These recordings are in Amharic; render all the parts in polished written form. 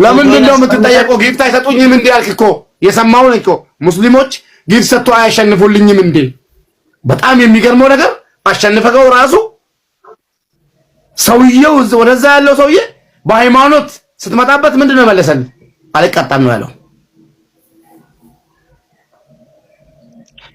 ለምንድን ነው የምትጠየቀው? Gift አይሰጡኝም እንዴ አልክ እኮ፣ የሰማውን እኮ። ሙስሊሞች gift ሰጥቶ አያሸንፉልኝም እንዴ? በጣም የሚገርመው ነገር አሸንፈው ራሱ ሰውየው ወደዛ ያለው ሰውዬ በሃይማኖት ስትመጣበት ምንድን ነው መለሰልህ? አልቀጣም ነው ያለው።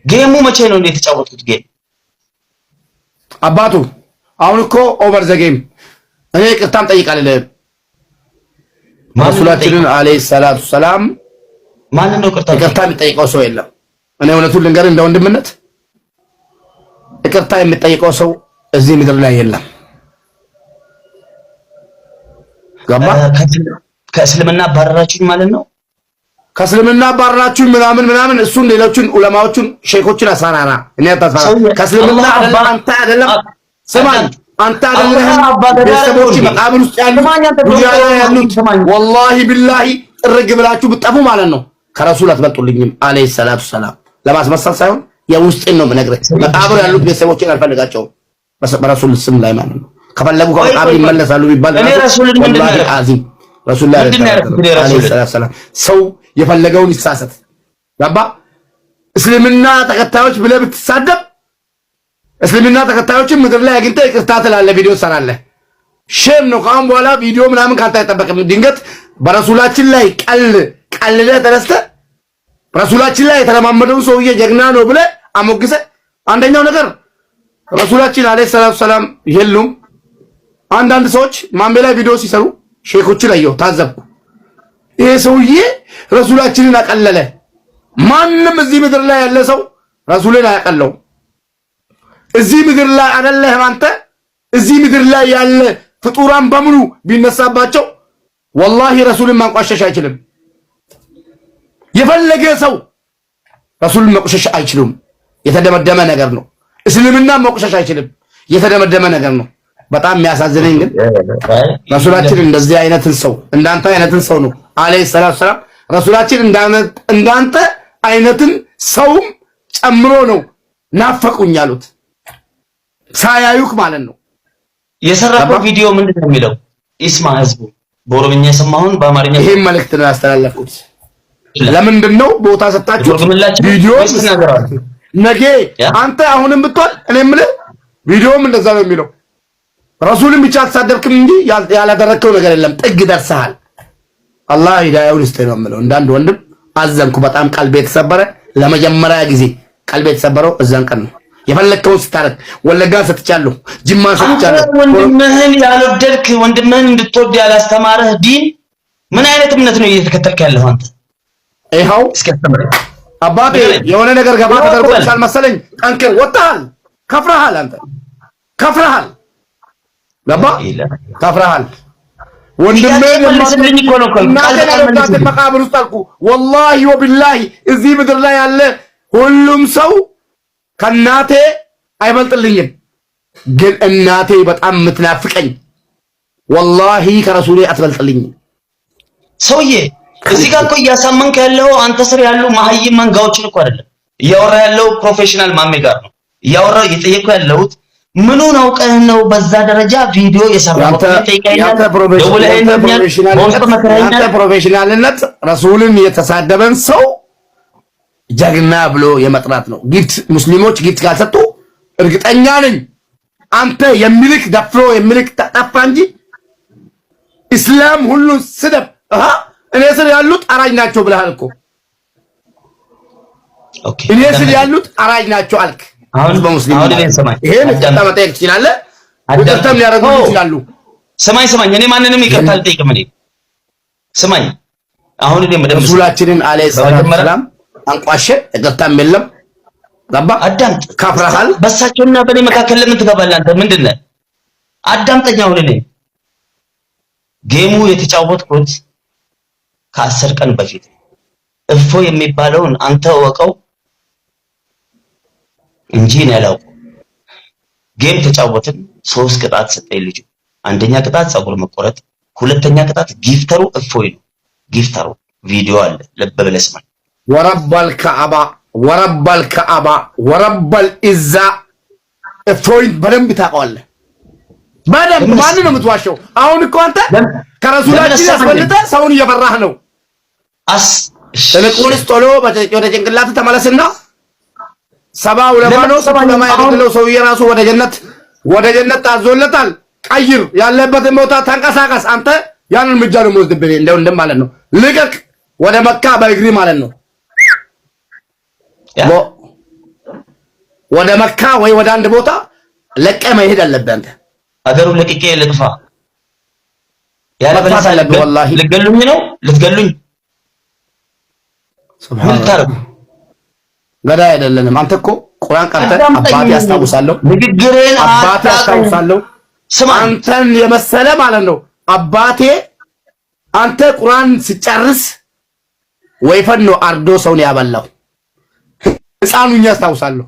Game ኡ መቼ ነው እንዴ የተጫወትኩት game? አባቱ አሁን እኮ over the game እኔ ይቅርታም ጠይቃለሁ። ረሱላችንን عليه الصلاة والسلام ማንን ነው ይቅርታ ይቅርታ የሚጠይቀው ሰው የለም። እኔ እውነቱን ልንገርህ እንደ ወንድምነት ይቅርታ የሚጠይቀው ሰው እዚህ ምድር ላይ የለም። ገባ? ከእስልምና አባረራችሁኝ ማለት ነው። ከእስልምና አባረራችሁኝ ምናምን ምናምን፣ እሱን ሌሎቹን ዑለማዎቹን ሼኮችን አስፈራራ። እኔ አታስፈራራ። ከእስልምና አይደለም አንተ አይደለም፣ ስማኝ አንተ አይደለህም ቤተሰቦች መቃብር ውስጥ ያሉት ዱንያ ላይ ያሉት ወላሂ ቢላሂ ጥርግ ብላችሁ ብትጠፉ ማለት ነው ከረሱል አትበልጡልኝም። አለይሂ ሰላቱ ሰላም ለማስመሰል ሳይሆን የውስጤን ነው የምነግርህ። መቃብር ያሉት ቤተሰቦችን አልፈልጋቸውም በረሱል ስም ላይ ማለት ነው። ከፈለጉ ከመቃብር ይመለሳሉ ቢባል ወላሂ አዚም ረሱል ላይ አለይሂ ሰላቱ ሰላም ሰው የፈለገውን ይሳሰት። ገባ? እስልምና ተከታዮች ብለህ ብትሳደብ እስልምና ተከታዮችን ምድር ላይ አግኝተህ ይቅርታ ትላለህ፣ ቪዲዮ ትሰራለህ። Shame ነው። ከአሁን በኋላ ቪዲዮ ምናምን ካንተ አይጠበቅም። ድንገት በረሱላችን ላይ ቀልደህ ተነስተህ ረሱላችን ላይ የተለማመደውን ሰውዬ ጀግና ነው ብለህ አሞግሰህ፣ አንደኛው ነገር ረሱላችን عليه الصلاة والسلام የሉም። አንዳንድ ሰዎች ማንቤ ላይ ቪዲዮ ሲሰሩ ሼኮችን አየሁ፣ ታዘብኩ። ይሄ ሰውዬ ረሱላችንን አቀለለ። ማንም እዚህ ምድር ላይ ያለ ሰው ረሱልን አያቀለውም። እዚህ ምድር ላይ አይደለህም አንተ። እዚህ ምድር ላይ ያለ ፍጡራን በሙሉ ቢነሳባቸው ወላሂ ረሱልን ማንቋሸሽ አይችልም። የፈለገ ሰው ረሱልን መቆሸሽ አይችልም። የተደመደመ ነገር ነው። እስልምና መቆሸሽ አይችልም። የተደመደመ ነገር ነው። በጣም የሚያሳዝነኝ ግን ረሱላችን እንደዚህ አይነትን ሰው እንዳንተ አይነትን ሰው ነው አለይሂ ሰላቱ ሰላም። ረሱላችን እንዳንተ አይነትን ሰውም ጨምሮ ነው ናፈቁኝ ያሉት ሳያዩክ ማለት ነው። የሰራው ቪዲዮ ምንድን ነው የሚለው? ይስማ ህዝቡ። በኦሮምኛ የሰማሁን በአማርኛ ይሄን መልእክት ነው ያስተላለፍኩት። ለምንድን ነው ቦታ ሰጣችሁ? ቪዲዮ ነገ አንተ አሁንም ብትሆን እኔ የምልህ ቪዲዮም እንደዛ ነው የሚለው። ረሱልን ብቻ አልተሳደብክም እንጂ ያላደረግከው ነገር የለም። ጥግ ደርሰሃል። አላህ ሂዳያውን ይስጥህ ነው የምለው። እንዳንድ ወንድም አዘንኩ በጣም ቀልቤ የተሰበረ። ለመጀመሪያ ጊዜ ቀልቤ የተሰበረው እዛን ቀን ነው። የፈለግከውን ስታረግ ወለጋን ሰጥቻለሁ፣ ጅማን ሰጥቻለሁ። ወንድምህን ያልወደድክ ወንድምህን እንድትወድ ያላስተማረህ ዲን ምን አይነት እምነት ነው እየተከተልክ ያለኸው አንተ? ይኸው አባቴ የሆነ ነገር ገባ ተደርጎልሻል መሰለኝ። ጠንክር፣ ወጥተሃል፣ ከፍረሃል፣ አንተ ከፍረሃል፣ ገባ ከፍረሃል። ወንድምህን እናቴን አልወዳትም መቃብር ውስጥ አልኩ። ወላሂ ወቢላሂ እዚህ ምድር ላይ ያለ ሁሉም ሰው ከእናቴ አይበልጥልኝም፣ ግን እናቴ በጣም የምትናፍቀኝ ወላሂ ከረሱሌ አትበልጥልኝም። ሰውዬ እዚህ ጋር እኮ እያሳመንክ ያለው አንተ ስር ያሉ መሀይም መንጋዎችን እኮ አይደለም እያወራ ያለው professional ማሜ ጋር ነው እያወራ እየጠየኩ ያለሁት። ምኑን አውቀህ ነው በዛ ደረጃ ቪዲዮ የሰራው? ያንተ professional ነት ረሱልን የተሳደበን ሰው ጀግና ብሎ የመጥራት ነው። Gift ሙስሊሞች gift ካልሰጡ እርግጠኛ ነኝ አንተ የሚልክ ደፍሮ የሚልክ ጠፋ እንጂ እስላም ሁሉን ስደብ እኔ ስር ያሉት አራጅ ናቸው ብለሃል እኮ። እኔ ስር ያሉት አራጅ ናቸው አልክ። አሁን በሙስሊም ይሄን ይቅርታ መጠየቅ ትችላለህ። ይቅርታም ሊያደርጉ ይችላሉ። ስማኝ ስማኝ፣ እኔ ማንንም ይቅርታ አልጠይቅም። እኔ ስማኝ፣ አሁን እኔ ረሱላችንን አለይሂ ሰላም አንቋሸ፣ ይቅርታም የለም። ገባ? አዳምጥ። ከፍረሃል። በእሳቸውና በእኔ መካከል ለምን ትገባለህ አንተ? ምንድን ነህ? አዳምጠኝ። አሁን እኔ game ኡ የተጫወትኩት ከ10 ቀን በፊት እፎ የሚባለውን አንተ እወቀው እንጂ እኔ አላውቀውም። Game ተጫወትን። 3 ቅጣት ሰጠኝ ልጁ። አንደኛ ቅጣት ፀጉር መቆረጥ፣ ሁለተኛ ቅጣት gifter ኡ እፎይ ነው። Gifter ኡ ቪዲዮ አለ፣ ልብ ብለህ ስማ። ورب الكعبة ورب الكعبة ورب العزة እፎይን በደንብ ታውቀዋለህ። በደንብ ማንን ነው የምትዋሸው? አሁን እኮ አንተ ከረሱላችን ያስፈልጠ ሰውን እየፈራህ ነው። ይልቁንስ ቶሎ ወደ ጭንቅላት ተመለስና ሰባ ዑለማ ነው ዑለማ የገደለው ሰውዬ ራሱ ወደ ጀነት ታዞለታል። ቀይር፣ ያለበትን ቦታ ተንቀሳቀስ። አንተ ያንን እርምጃ ነው የምወስድብህ። እንደው እንደማለት ነው። ልቀቅ፣ ወደ መካ በእግሪ ማለት ነው። ወደ መካ ወይ ወደ አንድ ቦታ ለቀ መሄድ አለብህ አንተ። አገሩን ለቅቄ ልጥፋ ያለበለዚያ ልትገሉኝ ነው። ልትገሉኝ ምን ታረጉ? ገዳይ አይደለንም። አንተ እኮ ቁርአን ቀርተህ አባቴ ያስታውሳለሁ፣ ንግግሬን አባቴ ያስታውሳለሁ። አንተን የመሰለ ማለት ነው አባቴ። አንተ ቁርአን ሲጨርስ ወይፈን ነው አርዶ ሰውን ያበላው። ህፃኑን ያስታውሳለሁ።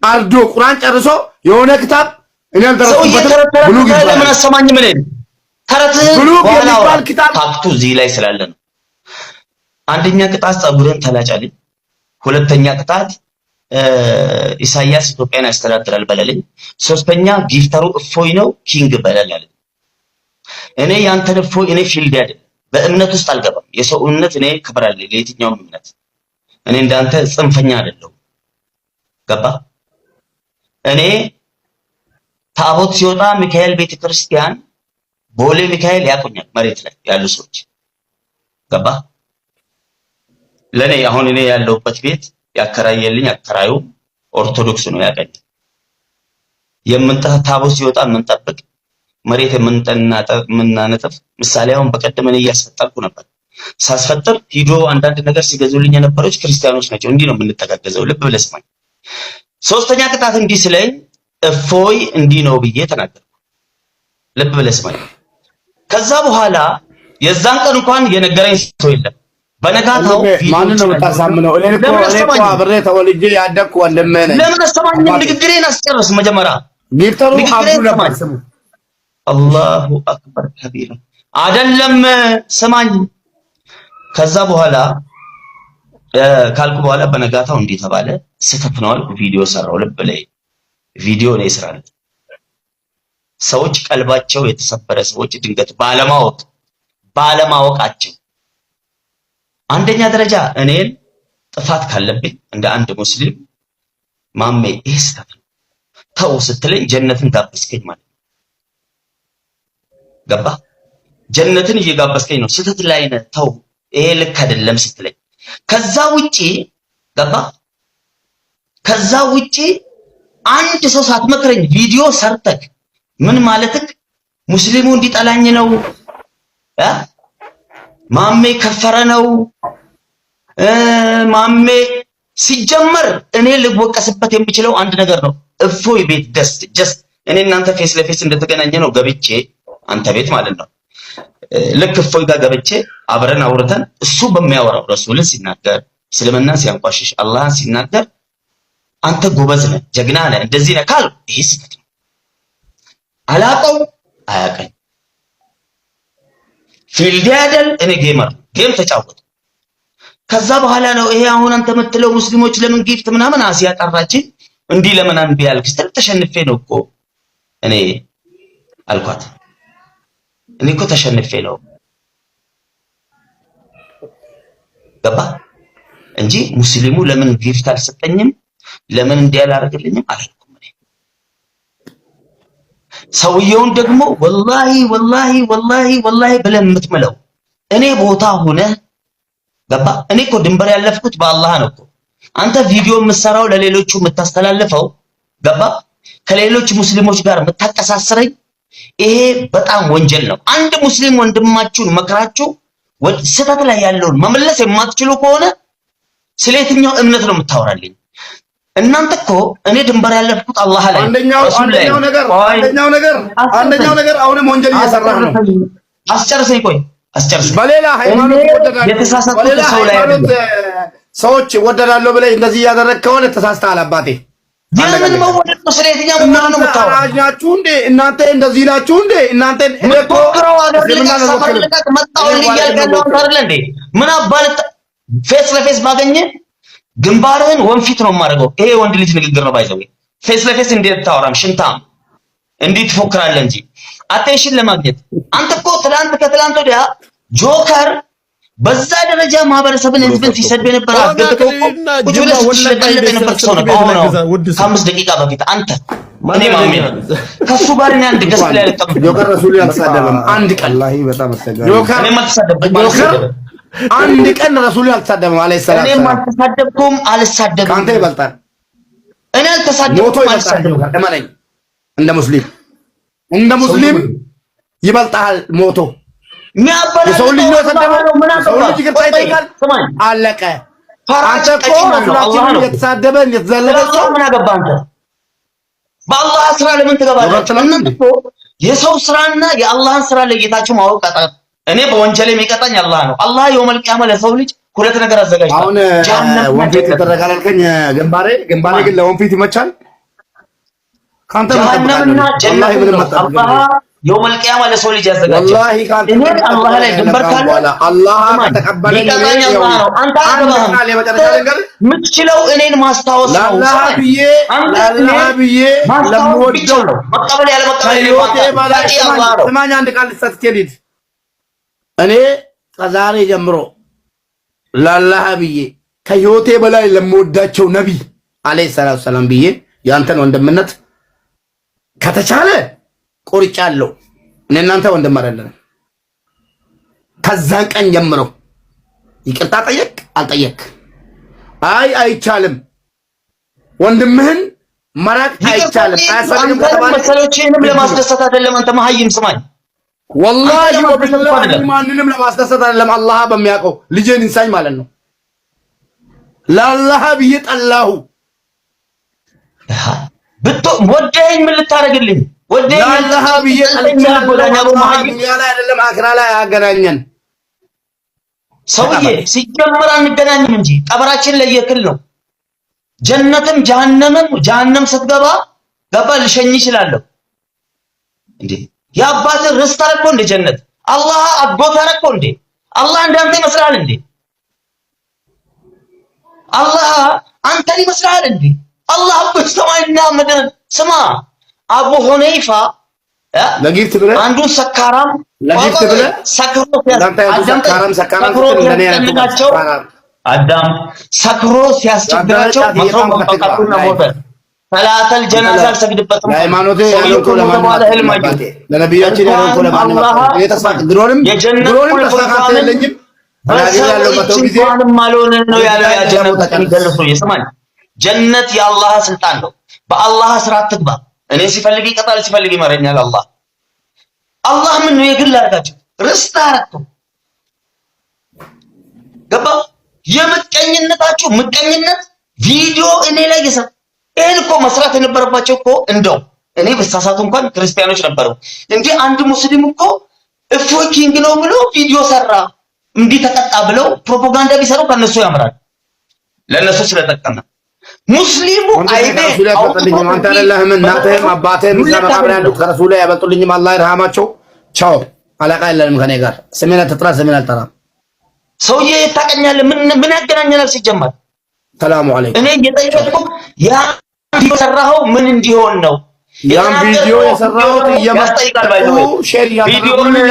አርዶ ቁርአን ጨርሶ የሆነ ክታብ እኔ አልደረስኩበትም። ብሉግ ለምን አሰማኝም? እኔ ተረትህን ብሉግ የሚባል ኪታብ ፋክቱ እዚህ ላይ ስላለ ነው። አንደኛ ቅጣት ፀጉርህን ተላጫልኝ። ሁለተኛ ቅጣት ኢሳያስ ኢትዮጵያን ያስተዳድራል በለልኝ። ሶስተኛ gifter ኡ እፎይ ነው king በለል አለኝ። እኔ ያንተን እፎይ እኔ field አይደለም፣ በእምነት ውስጥ አልገባም። የሰው እምነት እኔ ክብር አለኝ ለየትኛውም እምነት። እኔ እንዳንተ ጽንፈኛ አይደለሁም። ገባ? እኔ ታቦት ሲወጣ ሚካኤል ቤተክርስቲያን ቦሌ ሚካኤል ያቆኛል መሬት ላይ ያሉ ሰዎች። ገባ? ለኔ አሁን እኔ ያለሁበት ቤት ያከራየልኝ አከራዩ ኦርቶዶክስ ነው፣ ያቀኛል። ታቦት ሲወጣ የምንጠብቅ መሬት የምናነጥፍ ምሳሌ አሁን በቀደም እኔ እያስፈጠርኩ ነበር። ሳስፈጥር ሂዶ አንዳንድ ነገር ሲገዙልኝ የነበሮች ክርስቲያኖች ናቸው። እንዲህ ነው የምንተጋገዘው። ልብ ብለህ ስማኝ። ሶስተኛ ቅጣት እንዲህ ስለኝ እፎይ እንዲህ ነው ብዬ ተናገርኩ። ልብ ብለህ ስማኝ። ከዛ በኋላ የዛን ቀን እንኳን የነገረኝ ሰው የለም። በነጋታው ማንን ነው የምታሳምነው? እኔ እኮ አብሬ ተወልጄ ያደግኩ ወንድምህ ነኝ። ለምን አሰማኝም? ንግግሬን አስጨርስ መጀመሪያ። gifter ኡ አብዱ ነበር ስሙ። الله أكبر كبيرا አይደለም፣ ስማኝ። ከዛ በኋላ ካልኩ በኋላ በነጋታው እንዲህ ተባለ። ስህተት ነው አልኩ። ቪዲዮ ሰራው። ልብ ላይ ቪዲዮ ነው ይስራል። ሰዎች ቀልባቸው የተሰበረ ሰዎች ድንገት ባለማወቃቸው አንደኛ ደረጃ እኔን ጥፋት ካለብኝ እንደ አንድ ሙስሊም ማሜ ይሄ ስህተት ነው ተው ስትለኝ ጀነትን ጋበዝከኝ ማለት ነው። ገባ? ጀነትን እየጋበዝከኝ ነው። ስህተት ላይ ነህ፣ ተው ይሄ ልክ አይደለም ስትለኝ፣ ከዛ ውጪ ገባ? ከዛ ውጪ አንድ ሰው ሳትመክረኝ ቪዲዮ ሰርተክ ምን ማለትክ ሙስሊሙ እንዲጠላኝ ነው እ ማሜ ከፈረ ነው ማሜ። ሲጀመር እኔ ልወቀስበት የምችለው አንድ ነገር ነው። እፎይ ቤት ደስ just እኔ እናንተ face ለ face እንደተገናኘ ነው ገብቼ አንተ ቤት ማለት ነው። ልክ እፎይ ጋር ገብቼ አብረን አውርተን እሱ በሚያወራው ረሱልን ሲናገር እስልምናን ሲያንቋሽሽ አላህን ሲናገር አንተ ጎበዝ ነህ፣ ጀግና ነህ፣ እንደዚህ ነህ ካልኩ ይሄ ስህተት ነው። አላቀው አያቀኝ field አይደል እኔ gamer game ተጫወተ። ከዛ በኋላ ነው ይሄ አሁን አንተ የምትለው ሙስሊሞች ለምን gift ምናምን አሲያ ጠራችን እንዲህ ለምን አንቢ ያልክ ስትል ተሸንፌ ነው እኮ እኔ አልኳት። እኔ እኮ ተሸንፌ ነው ገባ እንጂ ሙስሊሙ ለምን gift አልሰጠኝም ለምን እንዲህ አላደረገልኝም አላልኩም። እኔ ሰውየውን ደግሞ ወላሂ ወላሂ ወላሂ ወላሂ ብለህ የምትምለው እኔ ቦታ ሆነህ ገባ። እኔ እኮ ድንበር ያለፍኩት በአላህ ነው እኮ። አንተ ቪዲዮ የምትሰራው ለሌሎቹ የምታስተላልፈው ገባ፣ ከሌሎች ሙስሊሞች ጋር የምታቀሳስረኝ ይሄ በጣም ወንጀል ነው። አንድ ሙስሊም ወንድማችሁን መክራችሁ ስህተት ላይ ያለውን መመለስ የማትችሉ ከሆነ ስለ የትኛው እምነት ነው የምታወራልኝ? እናንተ እኮ እኔ ድንበር ያለፍኩት አላህ ላይ አንደኛው ነገር አሁንም ወንጀል እየሰራህ ነው። አስጨርሰኝ፣ ቆይ አስጨርሰኝ። በሌላ ሃይማኖት የተሳሳትኩት ሰው ላይ ሰዎች እወደዳለሁ ብለህ እንደዚህ እያደረግህ ከሆነ ተሳስተሃል አባቴ። የምን መወደድ ነው? ስለ የትኛው መወደድ ነው የምታወራው? አራጅ ናችሁ እንዴ እናንተ? እንደዚህ ናችሁ እንዴ እናንተ? የምትሞክረው አገር ልቀቅ፣ ሰፈር ልቀቅ፣ መጣሁልህ እያልክ ያለው አንተ አይደለ እንዴ? ምን አባልህ face ለ face ባገኘህ ግንባርህን ወንፊት ነው የማደርገው። ይሄ ወንድ ልጅ ንግግር ነው። ባይዘው face ለ face እንዴት ታወራም? ሽንታም እንዲህ ትፎክራለህ እንጂ attention ለማግኘት። አንተ እኮ ትላንት ከትላንት ወዲያ ጆከር በዛ ደረጃ ማህበረሰብን ህዝብን ሲሰድብ የነበረ አስገብተው እኮ ቁጭ ብለህ ስትሽለጠለጥ የነበርክ ሰው ነህ። አሁን ከ5 ደቂቃ በፊት አንተ እኔ ማሜ ነኝ። ከሱ ጋር እኔ አንድ guest ላይ አልቀመጥም። ጆከር ረሱል አልተሳደበም አንድ ቀን። በጣም አስቸጋሪ። ጆከር እኔም አልተሳደብኩም፣ ጆከር አልተሳደብም። አንድ ቀን ረሱል አልተሳደበም عليه السلام። እኔም አልተሳደብኩም፣ አልሳደብም። ከአንተ ይበልጣል። እኔ ሞቶ አልተሳደብኩም፣ ይበልጣል። አልሳደብም። ጆከር እመነኝ፣ እንደ ሙስሊም ይበልጣል ሞቶ። የሰው ልጅ ነው የሰደበው። የሰው ልጅ ይቅርታ ይጠይቃል። አለቀ። አንተ እኮ ረሱላችንን እየተሳደበ እየተዘለበ ሰው ምን አገባህ አንተ? በአላህ ስራ ለምን ትገባለህ? እናንተ እኮ የሰው ስራና የአላህን ስራ ለይታችሁ ማወቅ አጣ። እኔ በወንጀል የሚቀጣኝ አላህ ነው። አላህ يوم القيامة ለሰው ልጅ ሁለት ነገር አዘጋጅቷል። አሁን ወንፊት ይደረጋል አልከኝ። ግንባሬ ግንባሬ ግን ለወንፊት ይመቻል። ካንተ ጀሃነምና ጀነት ነው አላህ يوم القيامة ለሰው ልጅ ያዘጋጀው። ወላሂ ካንተ እኔ አላህ ላይ ድንበር ካለ አላህ ከተቀበለኝ የሚቀጣኝ አላህ ነው። አንተ አያገባህም። የምትችለው እኔን ማስታወስ ነው። ለአላህ ብዬ ለአላህ ብዬ ለምወደው ነው መቀበል ያለ መቀበል ከህይወቴ በላይ። ስማኝ፣ አንድ ቃል ልሰጥቼ ልሂድ። እኔ ከዛሬ ጀምሮ ለአላህ ብዬ ከህይወቴ በላይ ለምወዳቸው ነቢ عليه الصلاة والسلام ብዬ ያንተን ወንድምነት ከተቻለ ቆርጫለሁ። እኔ እናንተ ወንድም አይደለንም። ከዛን ቀን ጀምሮ ይቅርታ ጠየቅ አልጠየቅ፣ አይ አይቻልም፣ ወንድምህን መራቅ አይቻልም፣ አያስፈልግም ከተባለ መሰሎችህንም ለማስደሰት አይደለም። አንተ መሀይም ስማኝ፣ ወላሂ ወቢላሂ ማንንም ለማስደሰት አይደለም። አላህ በሚያውቀው ልጄን እንሳኝ ማለት ነው። ለአላህ ብዬ ጠላሁ። ብቶ ወደኸኝ ምን ልታደርግልኝ? ወደኸኝ ለአላህ ብዬ ጠልቻለሁ። ዱንያ ላይ አይደለም አኺራ ላይ አያገናኘን። ሰውዬ ሲጀመር አንገናኝም እንጂ ቀበራችን ለየክል ነው። ጀነትም ጀሃነምም ጀሃነም ስትገባ ገባ ልሸኝ ይችላለሁ እንዴ? የአባትህ ርስት አደረገው እንደ ጀነት አላህ አጎት አደረገው እንዴ? አላህ እንዳንተ ይመስልሃል እንዴ? አላህ አንተን ይመስልሃል እንዴ? አላህ እኮ ሰማይና ምድር። ስማ፣ አቡ ሁነይፋ ለ gift ብለህ አንዱን ሰካራም ለ gift ብለህ ሰክሮ ሰካራም ሰካራም ሲያስጨንቃቸው አዳም ሰክሮ ሲያስቸግራቸው መጥሮ መፈቀጡና ሞተ። ሰላተል ጀናዛ አልሰግድበትም። ለሃይማኖቴ ያልሆንከው ለማንም ለነቢያችን ያልሆንከው ለማንም ተስፋ ድሮንም ድሮንም ተስፋ ካንተ የለኝም። እንኳንም አልሆነ ነው ያለው። ያ ጀነት የሚገልጹ የስማኝ፣ ጀነት የአላህ ስልጣን ነው። በአላህ ስራ አትግባ። እኔ ሲፈልግ ይቀጣል፣ ሲፈልግ ይመረኛል። አላህ አላህ ምን ነው የግል አድርጋችሁ ርስት አረግቶ ገባ። የምቀኝነታችሁ ምቀኝነት ቪዲዮ እኔ ላይ የሰ ይሄን እኮ መስራት የነበረባቸው እኮ እንደው እኔ በሳሳቱ እንኳን ክርስቲያኖች ነበሩ እንዴ፣ አንድ ሙስሊም እኮ እፎይ king ነው ብሎ ቪዲዮ ሰራ እንዲህ ተቀጣ ብለው ፕሮፓጋንዳ ቢሰሩ ከነሱ ያምራል። ለነሱ ስለጠቀመ ሙስሊሙ አይቤ ከረሱል አይበልጡልኝም። አንተ አይደለህም እናትህም አባትህም እዛ መቃብር ያሉት ከረሱል አይበልጡልኝም። አላህ ይርሃማቸው። ቻው። አለቃ የለንም ከኔ ጋር። ስሜን አትጥራ፣ ስሜን አልጠራም። ሰውዬ ታውቀኛለህ? ምን ምን ያገናኘናል ሲጀመር? ሰላሙ አለይኩም። እኔ እየጠየቅኩህ ያ ቪዲዮ የሰራኸው ምን እንዲሆን ነው? ያን ቪዲዮ የሰራሁት እየመጡ share እያደረጉልኝ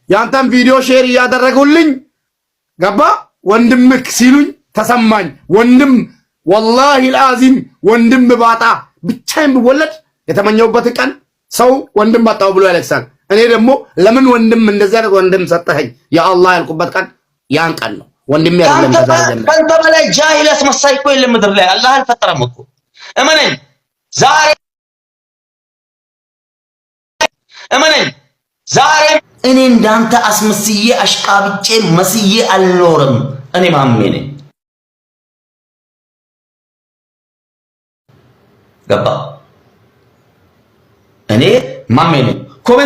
ያንተን ቪዲዮ share እያደረጉልኝ ገባ ወንድምክ ሲሉኝ ተሰማኝ። ወንድም والله العظيم ወንድም ባጣ ብቻዬን ብወለድ የተመኘሁበትን ቀን ሰው ወንድም ባጣው ብሎ ያለቅሳል። እኔ ደግሞ ለምን ወንድም እንደዚህ አይነት ወንድም ሰጠኸኝ يا الله ያልኩበት ቀን ያን ቀን ነው። ወንድሜ አይደለም። ከዛሬ ጀምሮ ከአንተ በላይ ጃሂል አስመሳይ እኮ የለም ምድር ላይ፣ አላህ አልፈጠረም እኮ። እመነኝ ዛሬ፣ እመነኝ ዛሬ እኔ እንዳንተ አስመስዬ አሽቃብጬ መስዬ አልኖርም። እኔ ማሜ ነኝ። ገባ? እኔ ማሜ ነኝ። comment